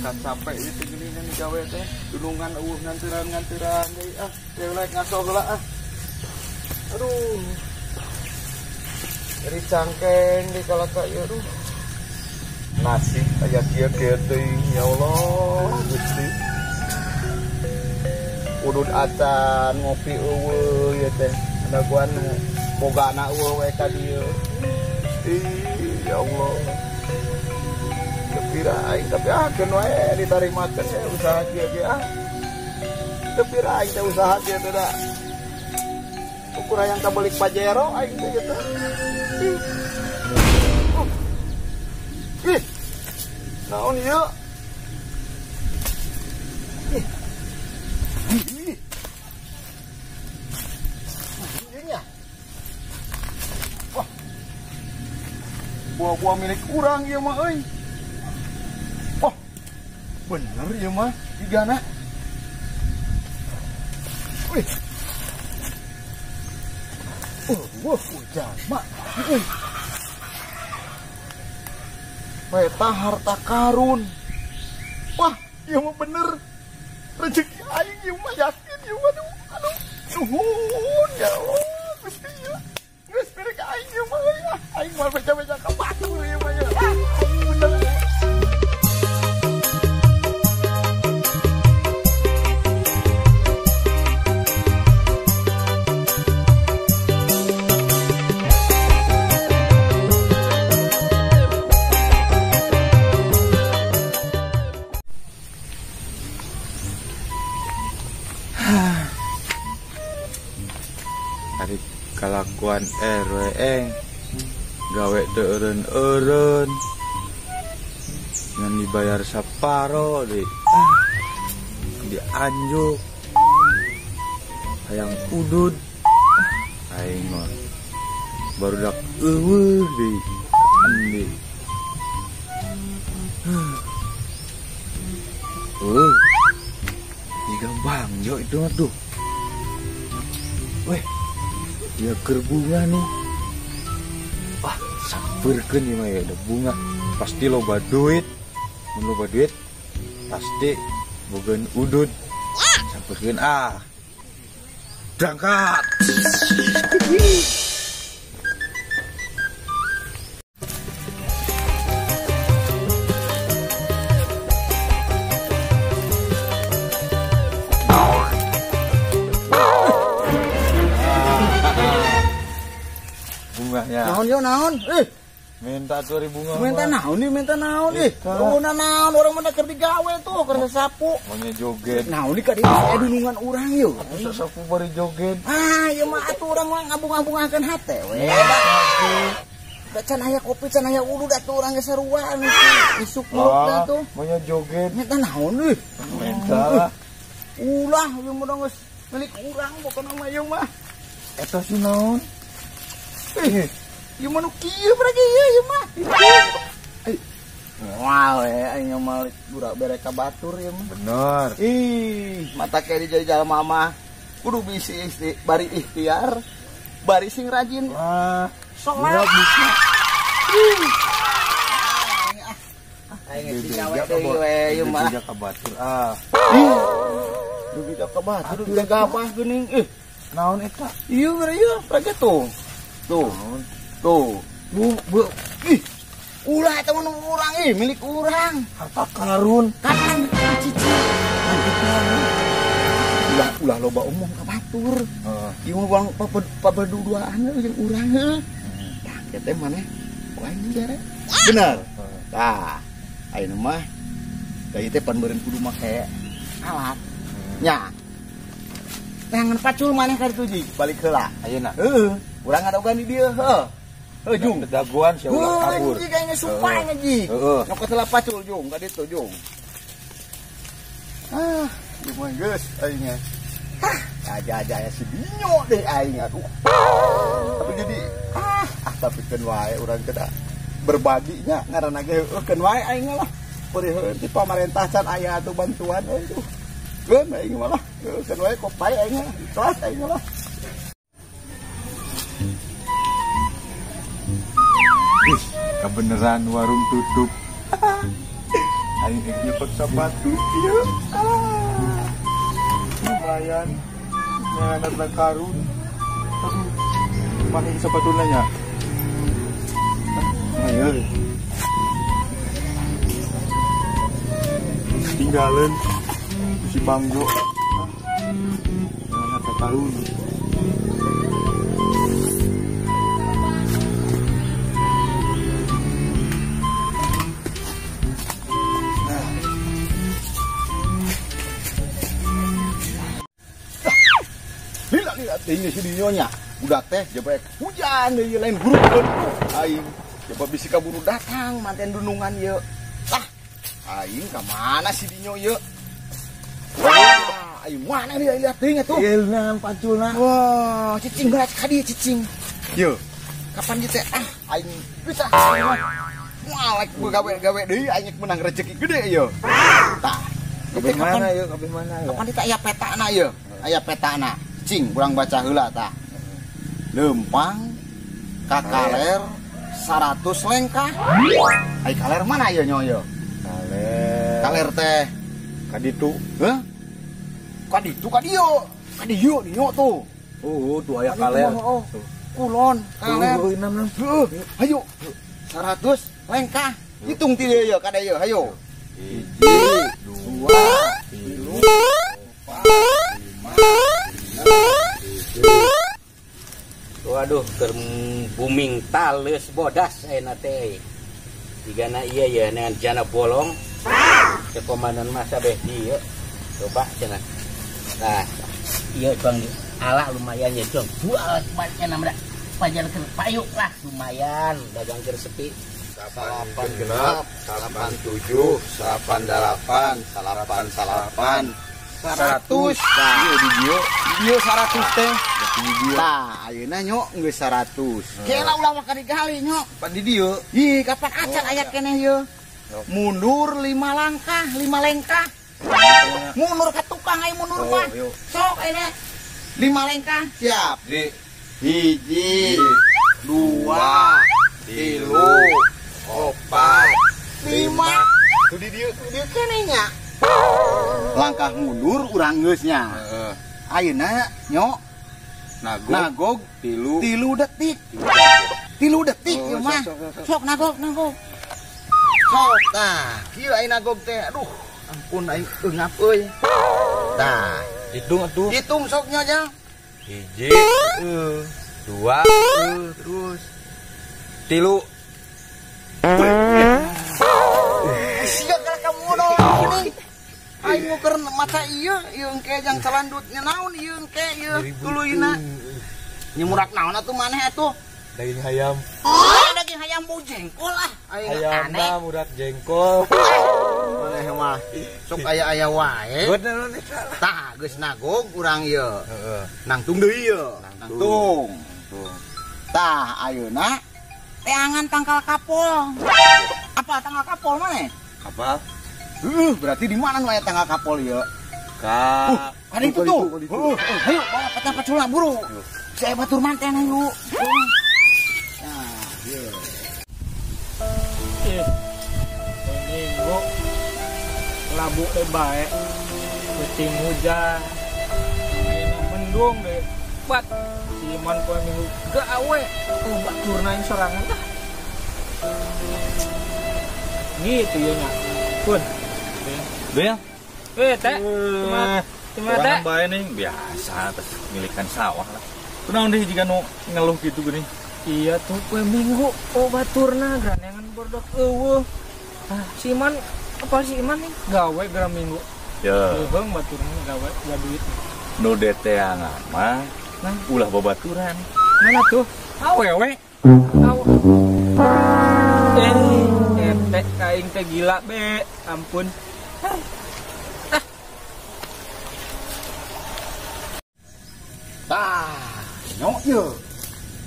Capek itu gini nih gawe teh dunungan eueuh nganteran-nganteran deui ah dewek ngaso heula ah. Aduh. Dari cangkeng di kalaka ieu aduh. Nasib aya kieu-kieu teuing ya Allah Gusti. Udud acan ngopi eueuh ieu teh. Daguan bogana eueuh we ka dieu. Gusti ya Allah. Teu aing tapi ah keun wae ditarimakeun usaha kieu ge ah. Teu pira aing teh usaha kieu teh da. Ukur hayang kabelik Pajero aing teh gitu. Ih. Naon ieu? Ih. Ih. Ieu nya. Wah. Buah-buah milik urang ieu mah euy. Wah. Bener ieu mah digana. Wih. Oh, wah, jalma. Euy. Eta harta karun. Wah, ieu mah bener. Rezeki aing ieu mah yakin ieu mah aduh. Aduh, nuhun ya Allah, Gusti ieu. Geus milik aing ieu mah ya. Aing moal beja-beja ka batur ieu mah ya. Ah, aing bener. Ari kalakuan RW eng gawe teu eureun-eureun ngan dibayar saparo deui ah dianjuk hayang udud aing mah barudak eueuh deui andi jiga bangjo itu mah tuh. Weh, dia keur bunga nih. Wah, sampeurkeun ieu mah ya, ada bunga. Pasti loba duit. Mun loba duit pasti bogaeun udud. Sampeurkeun ah. Berangkat. Bunganya. Naon yo naon? Eh, minta tuh bunga. Minta naon nih, minta naon ih. Naon naon urang mah keur digawe tuh, keur sasapu. Maunya joget. Naon nih ka dieu aya dunungan urang yo. Sasapu bari joget. Ah, ieu mah atuh urang mah ngabung-ngabungakeun hate we. Da can aya kopi, can aya udud atuh urang ge sarua isuk muluk tuh. Maunya joget. Minta naon nih? Minta. Ulah ieu mah geus milik urang pokona mah ieu mah. Eta si naon? Eh, ieu mah nu kieu berarti ieu ieu mah. Eh. Moal we aing mah budak bere ka batur ieu mah. Bener. Ih, mata keri jadi jalma mah kudu bisi bari ikhtiar, bari sing rajin. Wah, salat. Ih. Aing geus digawe deui we ieu mah. Dugi ka batur ah. Dugi ka batur udah gabah geuning ih. Naon eta? Ieu ieu berarti tuh. Tuh, tuh, bu, bu, ih, ulah eta mah urang ih, milik urang. Harta karun. Kan cici. Ulah ulah loba omong ka batur. Ieu mah urang pabeduduaan jeung urang heuh. Tah, kieu teh maneh ku aing dibere. Bener. Tah, ayeuna mah da ieu teh pan meureun kudu make alat. Nya. Tangan pacul maneh ka ditu ji, balik heula. Ayeuna. Heuh. Urang ngadogan di dieu heuh. Heuh jung. Dagoan sia ulah kabur. Heuh, jig supay jig. Nyokot heula pacul jung ka ditu jung. Ah, ieu mah geus aing nya. Hah, aja-aja ya si Binyo deh aing aduh. Tapi jadi ah tapi keun wae urang teh berbaginya ngaranna ge heueuh keun wae aing lah. Periheuh ti pamarentah can aya atuh bantuan euy tuh. Keun aing mah lah. Keun wae kopai aing mah. Ikhlas aing lah. Ih, kebeneran warung tutup. Aing nyepet sepatu ieu. Lumayan. Nyangat karun. Aduh. Mana sepatuna nya? Ayo. Tinggalin si Banggo. Nyangat karun. Lila si dinyonya udah teh jebek hujan deui lain guru aing coba bisi kaburu datang manten dunungan ye ah aing ka mana si dinyo ye wah aing mana dia lihat teuing atuh ieu naon paculna wah cicing geura ka dieu cicing ye kapan ieu teh ah aing bisa moal gawe-gawe deui aing menang rezeki gede ye tah kabeh mana ye kabeh mana ye kapan teh aya petana ye aya petana cing kurang baca heula tah. Lempang ka kaler 100 lengkah. Ai kaler mana ieu nyo ieu? Kaler. Kaler teh ka ditu. Heuh? Ka ditu ka dieu. Ka dieu nyo tuh. Oh, tuh aya kaler. Kulon, kaler. Heuh, hayu. 100 lengkah. Hitung ti dieu ka dieu, hayu. 1 2 3 4 5 6. Waduh, keur booming taleus bodas ayeuna teh. Jigana ieu ya dengan jana bolong. Ke komandan masa beh dieu. Coba cenah. Tah, ieu bang ala lumayan ya, Jong. Jual cenah mah pajar keur payu lah lumayan dagang keur sepi. 8 6 8 7 8 8 8 8 100. Nah, ieu di dieu, di dieu 100 teh. Tah, ayeuna nyo geus 100. Kela ulah mah digali nyo. Pan di dieu. Ih, kapan acan aya keneh ieu? Mundur 5 langkah, 5 lengkah. Mundur ka tukang aya mundur mah. Sok ayeuna. 5 lengkah, siap. 1 2 3 4 5. Tuh di dieu, dieu keneh nya. Langkah mundur urang geus nya. Heeh. Ayeuna nyo nagog tilu detik. 3 detik ieu mah. Sok nagog nagog. Sok tah, kieu aing nagog teh. Aduh, ampun aing eungap euy. Tah, hitung atuh. Hitung sok nya jang. 1 2 terus 3. Sia kalah kamu modal gini. Aing nguker mata ieu, ieu engke jang salandutnya naon ieu engke ieu tuluyna. Nyemurak naon atuh maneh atuh? Daging hayam. Oh, daging hayam bau jengkol ah. Aing aneh. Hayam murak jengkol. Maneh mah sok aya-aya wae. Tah, geus nagog urang ieu. Heeh. Nangtung deui ieu. Nangtung. Tah, ayeuna teangan tangkal kapol. Apa tangkal kapol maneh? Apa? Berarti di mana nu aya tanggal kapol ieu? Ka. Kan itu tuh. Ayo bawa peta pacula buru. Saya batur manten ayo. Nah, ieu. Minggu labu teh bae. Peuting hujan. Ayeuna mendung deh. Bat. Si Iman poe minggu gawe. Oh, baturna sorangan tah. Gitu ya nya. Pun. Bel. Teh. Kumaha teh? Urang bae nih biasa atas milikan sawah lah. Kunaon deui jiga nu ngeluh gitu geuning. Iya tuh poe minggu oh baturna garaneangan bordok eueuh. Ah, si Iman apa si Iman nih gawe gara minggu. Ya. Leuheung baturna gawe ya duit. Nu deteangan mah nah ulah babaturan. Mana tuh? Awewe. Awe. Teh aing teh gila be, ampun. Tah, nyok ye.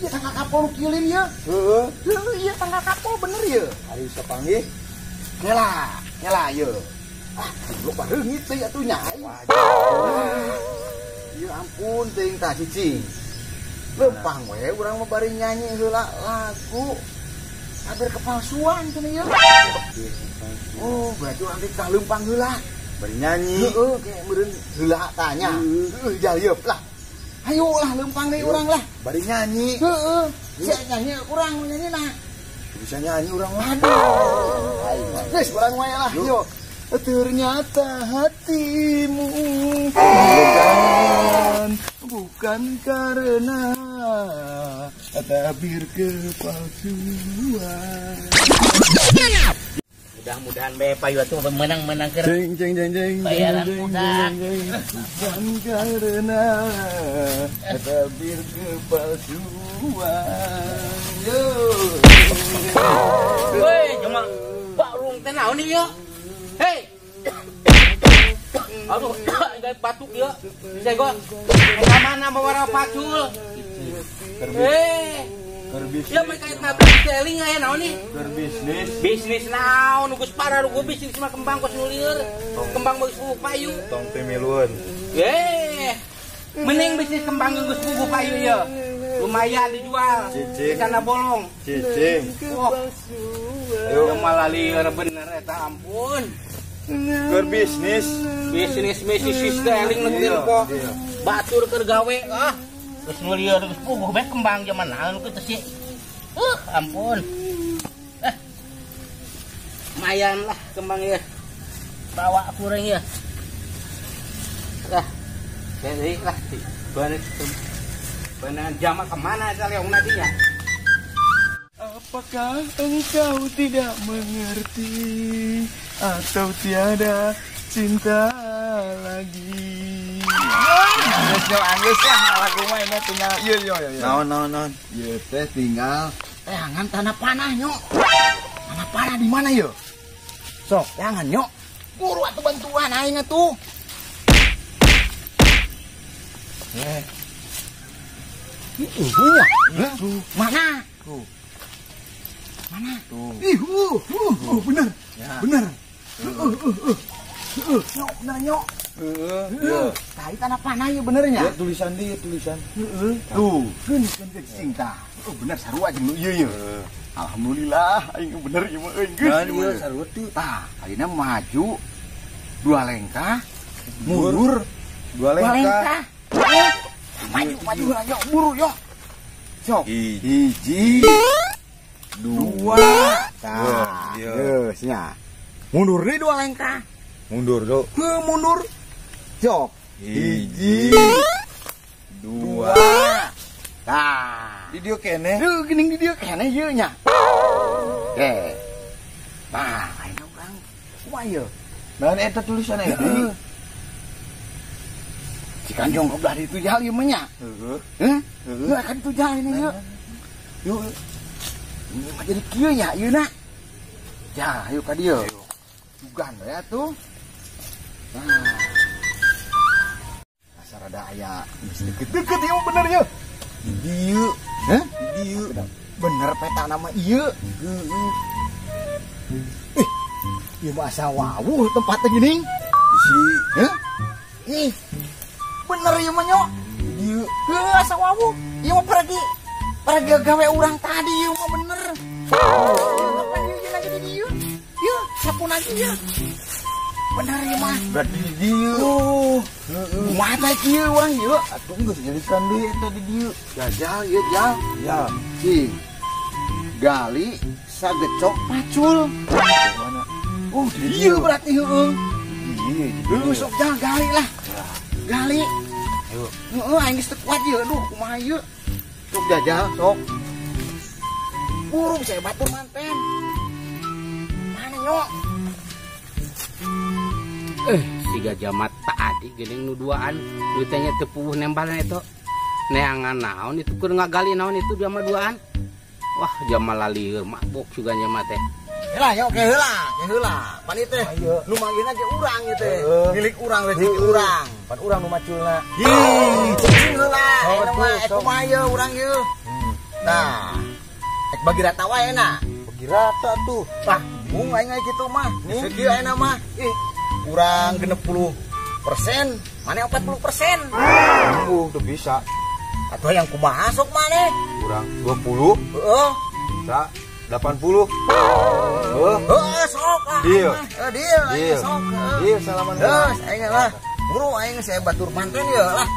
Ieu tanggal kapol kieu ye. Heeh. Heuh, ieu tanggal kapol bener ye. Ari sapanggih. Kela, kela ye. Ah, goblok bareungit teh atuh nya. Ya ampun teuing tah cicing. Leumpang we urang mah bari nyanyi heula lagu. Tabir kepalsuan cenah ieu. Oh, berarti urang teh tah leumpang heula. Bari nyanyi. Heeh, kayak meureun heula tanya. Heeh, jalieub lah. Ayo lah leumpang deui urang lah. Bari nyanyi. Heeh. Sia nyanyi urang nyanyi na. Bisa nyanyi urang mah. Aduh. Geus urang wae lah, yuk. Ternyata hatimu bukan karena tabir kepalsuan. Mudah-mudahan bae payu atuh menang-menang keur. Jeng jeng jeng jeng. Bayaran budak. Bukan karena tabir kepalsuan. Yo. Woi, cuma barung teh naon ieu? Hei. Aduh, enggak batuk ya. Bisa gua. Ka mana bawa pacul? Berbisnis. Ya mereka nabrak seling aya naon nih? Berbisnis. Bisnis naon geus parah rugu bisnis mah kembang kos nu lieur. Kembang geus puguh payu. Tong teh milueun. Mending bisnis kembang geus puguh payu ieu. Lumayan dijual. Cicing. Sana bolong. Cicing. Oh. Ayo malah lieur bener eta ampun. Berbisnis. Bisnis bisnis seling nu kok. Batur keur gawe ah. Geus nu lieur geus puguh bae kembang zaman naon kitu sih. Ampun. Lumayan lah kembang ya. Bawa kurang ya. Lah. Jadi lah benar jamak kemana eta leong nadinya? Apakah engkau tidak mengerti atau tiada cinta lagi? Geus nyo anggeus lah lagu mah ini tinggal ieu yo yo. Naon naon naon. Ieu teh tinggal teangan tanah panah nyo. Tanah panah di mana yo? Sok teangan nyo. Buru atuh bantuan aing atuh. Ih, tuh. Mana? Tuh. Mana? Tuh. Ih, bener. Ya. Bener. Nyok, bener nyok. Heeh. Tai tanah panah ieu benernya. Ya, tulisan di tulisan. Heeh. Tuh, keun keun tah. Oh, bener sarua jeung nu ieu ieu. Alhamdulillah aing bener ieu mah euy geus. Nah, sarua teu. Tah, ayeuna maju dua lengkah, mundur dua lengkah. Maju maju yo buru yo. Sok. Hiji. Dua. Tah, geus nya. Mundur deui dua lengkah. Mundur, Dok. Heuh, mundur. Sok. Hiji. Dua. Tah. Di dieu keneh. Heuh, geuning di dieu keneh ieu nya. Oke. Tah, ayeuna urang kumaha ieu? Naon eta tulisan eta? Cikanjong ke belah itu jal ieu mah nya. Heeh. Heuh? Heeh, kan itu jal ini ieu. Yuk. Ini mah jadi kieu nya ieu na. Ya, ayo ka dieu. Dugan we atuh. Nah. Asa rada aya geus deket-deket ieu bener ieu. Di dieu. Hah? Di dieu. Bener peta nama ieu. Heeh. Ih, ieu mah asa wawuh tempatnya geuning. Bisi. Hah? Ih. Bener ieu mah nyok. Ieu. Heuh asa wawuh. Ieu mah pergi gawe urang tadi ieu mah bener. Kapan ieu lagi di dieu? Ieu sapu lagi ieu. Bener ieu mah. Berarti di dieu. Oh. Heeh. Kumaha teh kieu urang ieu? Atuh geus jadikan deui eta di dieu. Jajal ieu jal. Ya. Cing. Gali sagecok pacul. Mana? Oh, di dieu berarti heueuh. Di dieu. Heueuh sok jal gali lah. Gali. Ayo. Heeh, aing geus teu kuat ieu. Aduh, kumaha ieu? Sok jajal, sok. Burung saya batur manten. Mana nyok? Siga jamat tadi geuning nu duaan, nu teh nya teu puguh nembalan eta. Neangan naon itu keur ngagali naon itu jama duaan. Wah, jama lalieur mabok juga jama teh. Heula nyok, ke heula, ke heula. Pan ieu teh nu manggilna ge urang ieu teh. Milik urang rezeki urang. Pan urang nu maculna. Ih, cicing heula. Eta mah ek kumaha ieu urang ieu. Nah, ek bagi rata wae na. Bagi rata tuh. Tah, mung aing kitu mah. Sakieu ayeuna mah. Ih, urang 60%, maneh 40%. Teu bisa. Atuh yang kumaha sok maneh? Urang 20. Heeh. Bisa. 80. Oh, sok ah. Deal. Deal, aing sok. Deal salaman. Geus, aing lah. Buru aing saya batur manten ieu lah.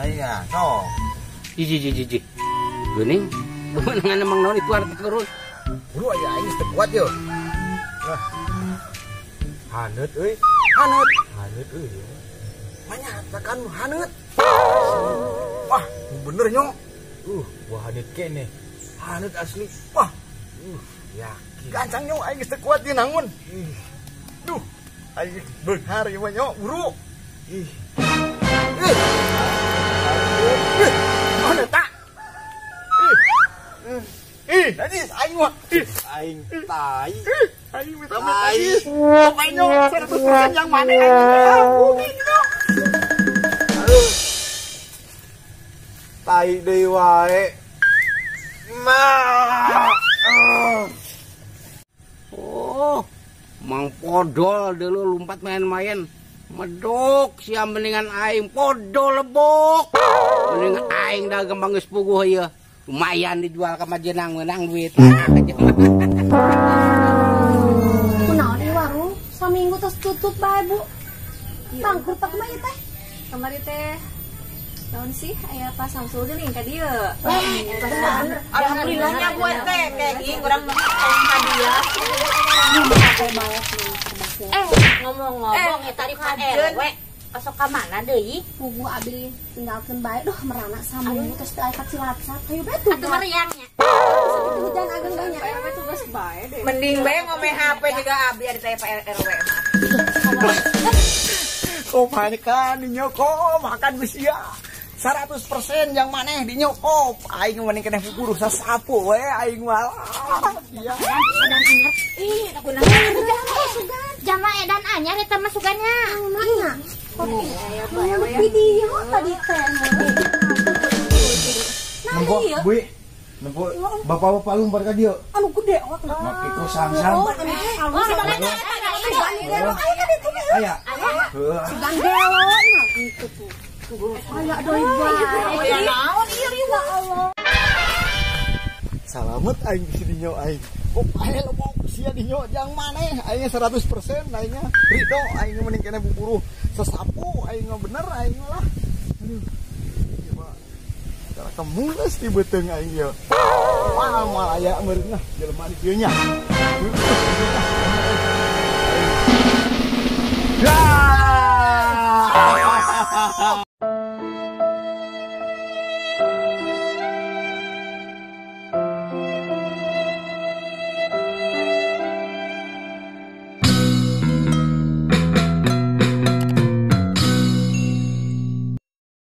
Aing ah, sok. Hiji. Geuning, beunangan emang naon itu arti kerun. Buru aya aing geus teu kuat yeuh. Lah. Haneut euy. Haneut. Haneut euy. Manyatakan haneut. Wah, bener nyong. Wah haneut keneh. Haneut asli. Wah. Yakin. Gancang nyong aing geus teu kuat ieu nangun. Duh. Aing beunghar ieu mah nyong, buru. Ih. Ih. Haneut ta. Ih. Ih, najis aing mah. Ih, aing tai. Aing minta najis. Aing nyong 100% yang mana aing. Aduh. Tai deui wae. Ma. Oh, Mang Podol dulu lompat main-main. Medok sia mendingan aing podol lebok. Mendingan aing dah gampang geus puguh ieu. Lumayan dijual ka majenang menang duit. Kunaon ieu warung saminggu tos tutup bae, Bu. Bangkrut tah kumaha ieu teh? Kamari teh naon sih aya Pak Samsul geuning ka dieu. Alhamdulillah nya buat teh kayak urang mah ka dieu. Ngomong-ngomong eta di Pak RW osok ka mana deui? Puguh abi tinggalkeun bae duh merana saminggu tos teu aya ka Cilacap. Hayu bae tuh. Atuh meriang nya. Sakitu hujan ageng bae nya. RW tugas bae deh. Mending bae ngome HP juga abi ada teh Pak RW mah. Komakan dinyokop makan geus sia. 100% yang maneh dinyokop. Aing mending keneh guru sasapu we aing mah. Iya. Edan anyar. Ih, kunaon jama edan anyar eta mah sugannya. Mana? Video tadi teh. Nempo, Bu. Nempo bapak-bapak lumbar ka dieu. Anu gede oh. Make ku sangsang. Aya. Sugan gelo nya gitu tuh. Aya deui bae. Aya naon ieu ya Allah. Salamet aing si dinyo aing. Kok aya lebok sia dinyo jang maneh aing 100% aingnya. Ridho aing mending keneh buburu sesapu aing bener aing lah. Aduh. Ieu mah cara kemules di beuteung aing ieu. Wah, moal aya meureun lah jelema di dieu nya. Ya.